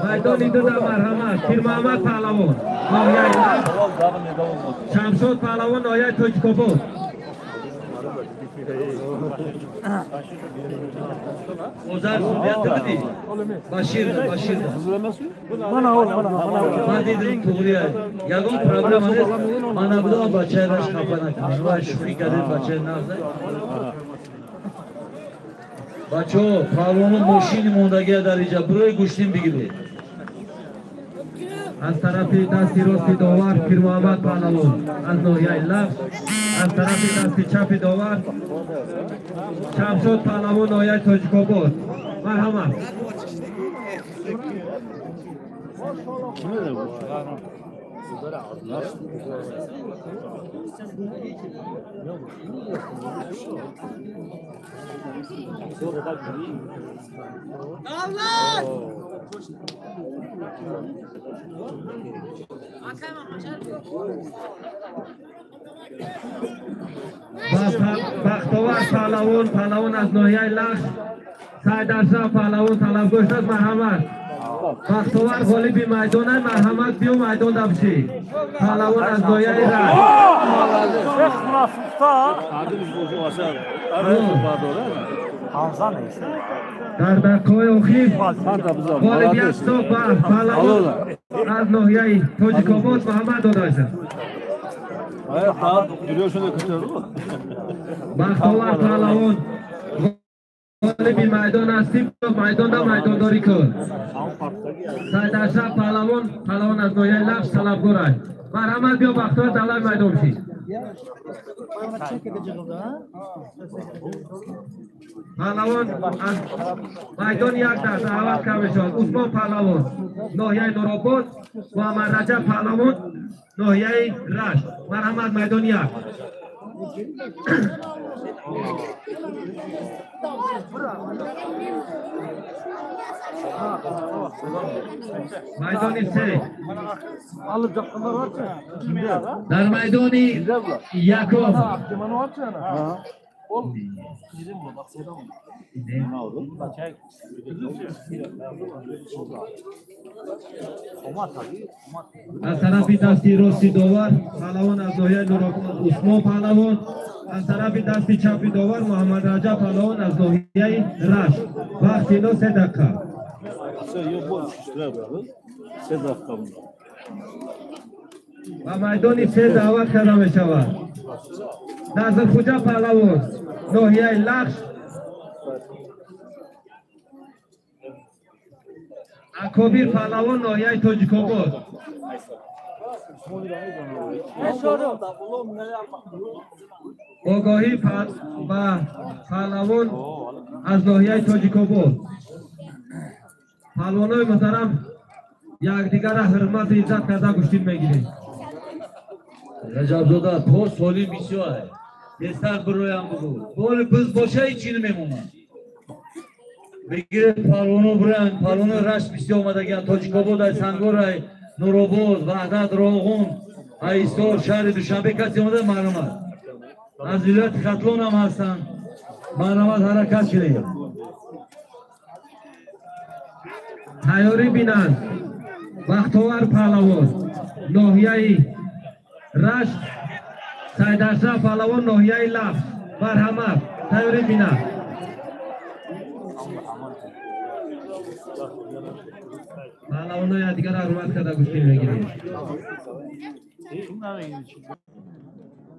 Майдони ду да марҳамат Пирмуҳаммад Паҳлавон ноҳияи Лахш, Шамшод Паҳлавон ноҳияи Тоҷикобод. Озар судья бидӣ? Башир, Башир. Ман дидам туғрия. Ягон проблема нест. Ман набудам бачаи раш хафа накунам. Вай шӯхӣ кардем бачаи нағза. Бачаҳо, паҳлавоно мошини мондагия дар инҷа бирои гӯштин бигиред. Аз тарафи дасти рости довар Пирмуҳаммад Паҳлавон аз ноҳияи Лахш, аз тарафи дасти чапи довар Шамшод Паҳлавон ноҳияи Тоҷикобод. Марҳамат. Бахтовар Паҳлавон, Паҳлавон аз ноҳияи Лахш, Сайдаршав Паҳлавон талабгӯш аст. Марҳамат. Бахтовар ғолиби майдон аст. Марҳамат, биё майдон дабшӣ. Паҳлавон аз ноҳияи Рашт. Дар дақиқаҳои охир ғолибият ба паҳлавон аз ноҳияи Тоҷикобод Муҳаммад дода шуд. Бахтовар Паҳлавон ғолиби майдон ҳастӣ, майдонда майдондорӣ кун. Сайдаршав Паҳлавон, паҳлавон аз ноҳияи Лахш талабгор аст. Марҳамат, биё Бахтовар, талаби майдон шӣ. Паҳлавон аз майдон як даст даъват карда мешавад. Усмон Паҳлавон ноҳияи Нуробод, Муҳаммад Раҷаб Паҳлавон ноҳияи Рашт. Марҳамат, майдони як. Майдони се. Дар майдони якум аз тарафи дасти рости довар паҳлавон аз ноҳияи Нуробод Усмон Паҳлавон, аз тарафи дасти чапи довар Муҳаммад Раҷаб Паҳлавон аз ноҳияи Рашт. Вақти ино 3 дақиқа. Ба майдони се даъват карда мешавад Назрхуҷа Паҳлавон ноҳияи Лахш, Акобир Паҳлавон ноҳияи Тоҷикобод. Огоҳӣ ба паҳлавон аз ноҳияи Тоҷикобод. Паҳлавонои муҳтарам, якдигарра ҳурмату иззат карда гӯштин мегиред. Раҷабзода, то соли бисёр тезтар бироям бугӯ. Боли биз боша ҳеҷ чӣ намемонад. Бигиред паҳлавоно бироянд. Паҳлавонои Рашт бисёр омадагианд. Тоҷикобод, ай Сангор, ай Нуробод, Ваҳдат, Роғун, Айсор, шаҳри Душанбе касе омада, марҳамат. Аз вилояти Хатлон ҳам ҳастанд. Марҳамат, ҳаракат кунед. Тайёрӣ бинанд Бахтовар Паҳлавон ноҳияи Рашт, Сайдаршав Паҳлавон ноҳияи Лахш. Марҳамат, тайёрӣ бинанд. Паҳлавоно якдигарро ҳурмат карда гӯштин мегиред.